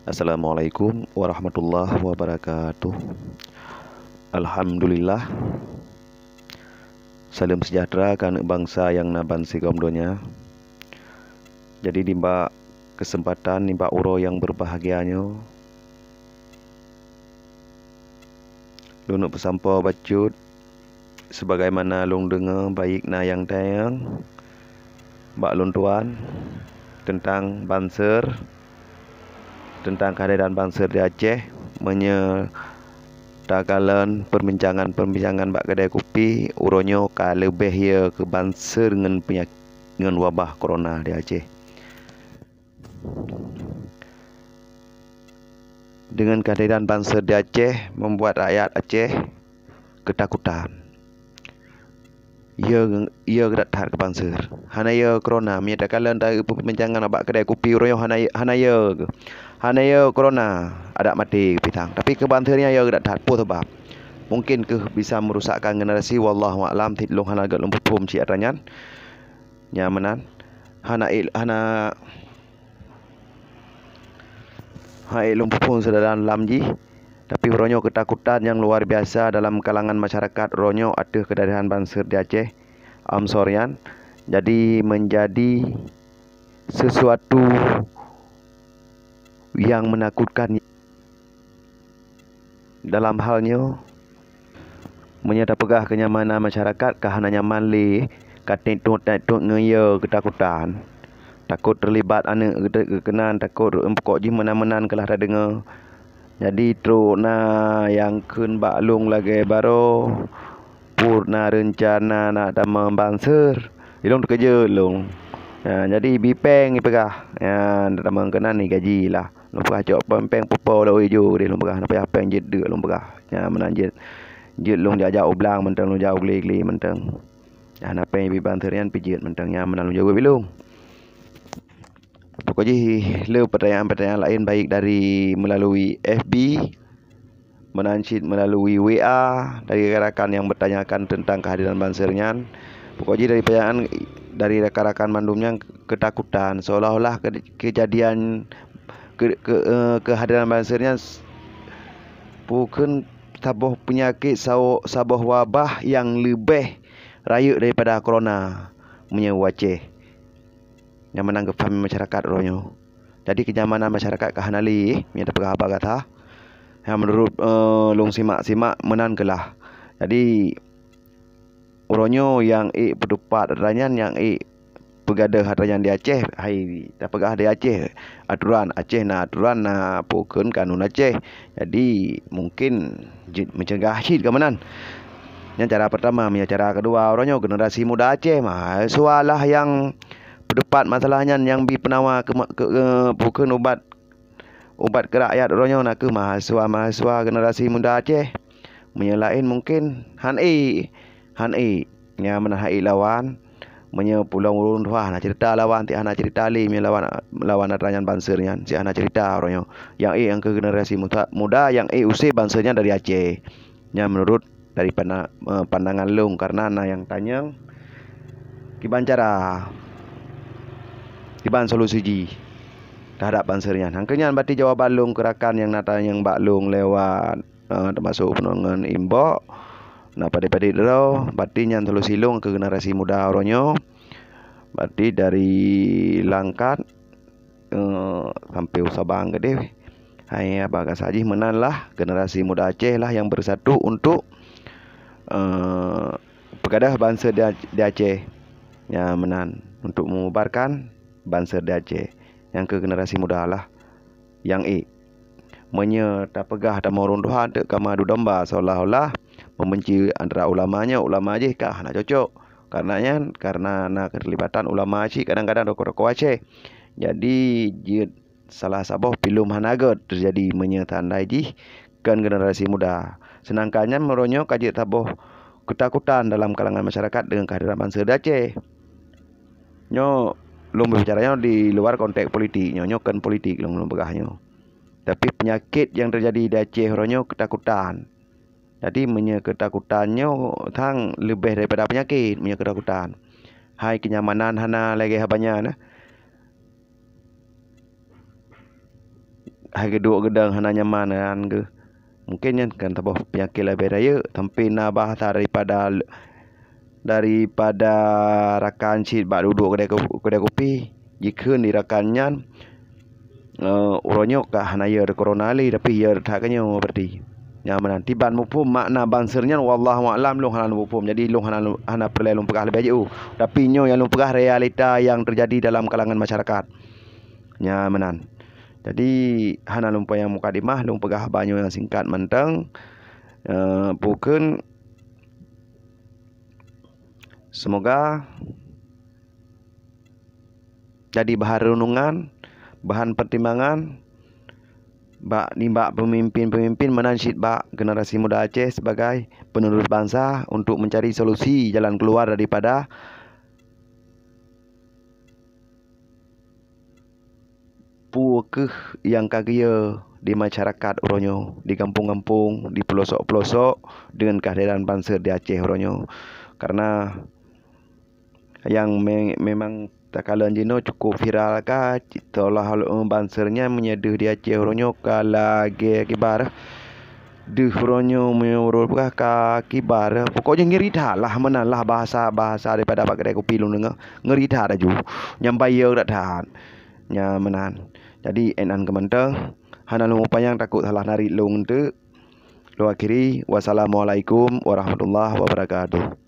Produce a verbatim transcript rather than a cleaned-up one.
Assalamualaikum warahmatullahi wabarakatuh. Alhamdulillah. Salam sejahtera keu aneuk bansa nyang na ban sigom donya. Jadi, nibak keuseumpatan, nibak uroe nyang beubahgia nyoe, lôn peusampoe bacut, sebagaimana lôn deungoe baik na nyang tanyong bak lôn tuan teuntang banser, teuntang keuhadéran banser di Aceh. Meunyoe takalon peurbincangan-peurbincangan bak keudè kupi, uroe nyoe ka leubeh ye keu banser ngon peunyakét, ngon wabah corona di Aceh. Deungon keuhadéran banser di Aceh, membuat rakyat Aceh keutakutan. Ye, ye geudak that keu banser. Hana ye corona, meunyoe takalon dari peurbincangan bak keudè kupi uroe nyoe hana, hana ye, hana ye corona, adak maté geupitang. Tapi keu banser nyan ye geudak that, peue sabab? Mungkin keuh bisa merusakkan generasi, wallahu a'lam, cit lôn hana gét lôn peuphom cit atra nyan. Nyan meunan. Hana, hana hai lôn peuphon sidalam-dalam jih, tapi uroe nyoe keutakutan nyang luar biasa dalam kalangan masyarakat uroe nyoe ateueh keuhadéran banser di Aceh, Amsor nyan, jadi menjadi sesuatu yang menakutkan. Dalam hal nyoe, meunyoe tapeugah keunyamanan masyarakat ka hana nyaman lé, ka tiek-tuek-tiek ngon ye keutakutan. Takot teulibat aneuk geukeunong, takot, pokok jih meunan-meunan keulah tadeungoe. Jadi trok na nyang kheun bak lôn lagèe baroe, pue na reuncana na tamong banser, ilôn teukeujot lôn. Ha, jadi bi péng ipeugah, nyan tamong keunan ni gaji lah. Lôn peugah cok péng-péng pupo lôn ujoe deh lôn peugah, na payah péng jeuet deuk lôn peugah. Nyan meunan jeuet, jeuet lôn jak-jak u blang mantong, lôn jak u glé-glé mantong. Nyan na péng ibi banser nyan pih jeuet mantong, nyan meunan lôn jaweueb ilôn. Pokok jih le pertanyaan-pertanyaan laén baik dari melalui F B, meunan cit melalui W A dari rakan-rakan yang bertanyakan tentang kehadiran banser nyan. Pokok jih dari pertanyaan dari rakan-rakan mandum nyan keutakutan, seolah-olah ke-, kejadian ke-, ke-, eh, kehadiran banser nyan s-, bukon saboh peunyakét, sawo-, saboh wabah nyang leubeh rayeuk daripada corona meunyoe u Aceh. Nyang meunan geupahami masyarakat uroe nyoe. Jadi, kenyamanan masyarakat ka hana lé, meunyoe tapeugah haba gata. Nyang meunurot, eh, lôn simak-simak meunan keulah. Jadi, uroe nyoe nyang ék peutupat atra nyan, nyang ék peugadôh atra nyan di Aceh, hai tapeugah di Aceh aturan, Aceh na aturan, na peue kheun kanun Aceh. Jadi, mungkin jeuet meucegah cit keu meunan. Nyan cara peurtama, meunyoe cara keudua, uroe nyoe generasi muda Aceh, mahasiswa lah nyang peutupat masalah nyan, nyang bi peunawa keu, keu, keu, peue kheun ubat, ubat keu rakyat uroe nyoe na kheueh mahasiswa-mahasiswa generasi muda Aceh. Meunyoe laén mungken han ék, han ék. Nyan meunan han ék lawan. Meunyoe pulang ureuëng tuha hana cerita lawan, cit hana cerita lé meunyoe lawan, lawan atra nyan banser nyan, cit hana cerita uroe nyoe. Nyang ék nyang keu generasi muda, muda nyang ék use banser nyan dari Aceh. Nyan meunurot dari pana-, eh, pandangan lôn, karena na nyang tanyong kiban cara, kiban solusi jih teuhadap banser nyan. Nyang keu nyan berarti jawaban lôn keu rakan nyang na tanyong bak lôn lewat, eh, teumasok peunoh ngon inbox, na padé-padé droe, berarti nyan solusi lôn keu generasi muda uroe nyoe. Berarti dari Langkat eh, sampai u Sabang keudeh. Hai, haba gasa jih meunan lah, generasi muda Aceh lah nyang bersatu untuk, eh, peugadôh banser di, di Aceh. Nyan meunan, untuk memubarkan banser di Aceh. Nyang keu generasi muda lah, nyang ék. Meunyoe tapeugah tamong ureuëng tuha teuk ka meuadu domba, seolah-olah membenci antara ulama nyoe, ulama jih ka hana cocok. Karena nyan, karena na keterlibatan ulama cit kadang-kadang tokoh-tokoh Aceh. Jadi, jeuet salah saboh filem hana gét teujadi meunyoe tandai jih kon generasi muda. Seudangkan nyan meunurot nyoe ka jeuet saboh keutakutan dalam kalangan masyarakat deungon kehadiran banser di Aceh. Nyoe lôn berbicara nyoe di luar konteks politik, nyoe, nyoe kon politik lôn, lôn peugah nyoe. Tapi peunyakét nyang teujadi di Aceh uroe nyoe keutakutan. Jadi, meunyoe keutakutan nyoe thang leubeh daripada peunyakét, meunyoe keutakutan. Hai kenyamanan hana lagée haba nyan, eh. hai geuduek geudong hana nyaman nyan geuh. Mungken nyan kan saboh peunyakét leubeh rayeuk, sampai na bahasa daripada, daripada rakan cit bak duduek keudè ku-, keudè kupi, jikheun di rakan nyan, eh, uroe nyoe ka hana yö corona lé, tapi yö that ka nyoe berarti. Nyan meunan, tiban muphom makna banser nyan, wallahu a'lam, lôn hana lôn muphom. Jadi, lôn hana, hana peureulèe lôn peugah leubeh jauh. Tapi nyoe nyang lôn peugah realita nyang teujadi dalam kalangan masyarakat. Nyan meunan. Jadi, hana lôn panyang mukadimah, lôn peugah haba nyoe nyang singkat mantong. Eh, pukon, semoga jadi bahan renungan, bahan pertimbangan bak nibak pemimpin-pemimpin meunan cit bak generasi muda Aceh sebagai penerus bansa untuk mencari solusi jalan keluar daripada peue keuh nyang ka geuyö di masyarakat uroe nyoe, di gampông-gampông, di peulosok-peulosok, deungon keuadaan banser di Aceh uroe nyoe. Karena nyang me-, memang takalon jinoe cukup viral ka, seolah-olah banser nyan meunyoe deuh di Aceh uroe nyoe ka lagèe kiban. Deuh uroe nyoe meunyoe uroe peugah ka kiban. Pokoknya ngeri that lah meunan lah bahasa-bahasa daripada bak keudè kupi lôn deungö. Ngeri that laju. Nyang bayeue that-that. Nyan meunan. Jadi, 'oh nan keuh mantong. Hana lôn panyang, takot salah narit lôn teuk. Lôn akhiri. Wassalamualaikum warahmatullahi wabarakatuh.